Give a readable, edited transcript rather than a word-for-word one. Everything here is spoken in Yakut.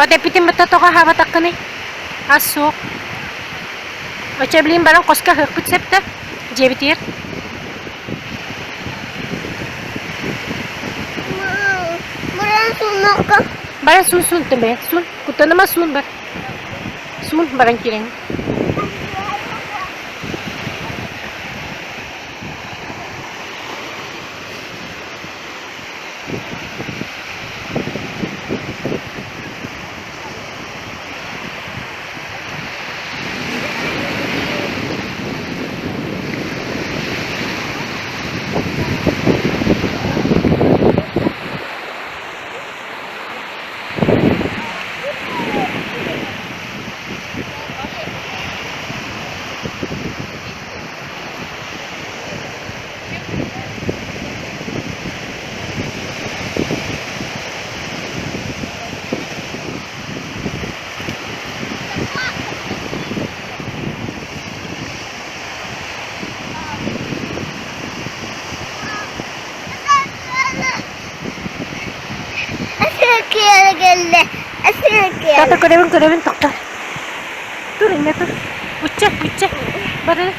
От эппитин бытта тоҕо аһаабатаххыный? Ас суох. Оччо билигин баран хоско аһыахпыт сөп да? Дьиэбитигэр. Баран суунуохха. Баран суун суун тымбайа суун. Куттаныма суун бар. Суун баран киирэҥ. Тата көрөбүн көрөбүн тохтоо. Тур иннэ тур. Учча, учча. Бары.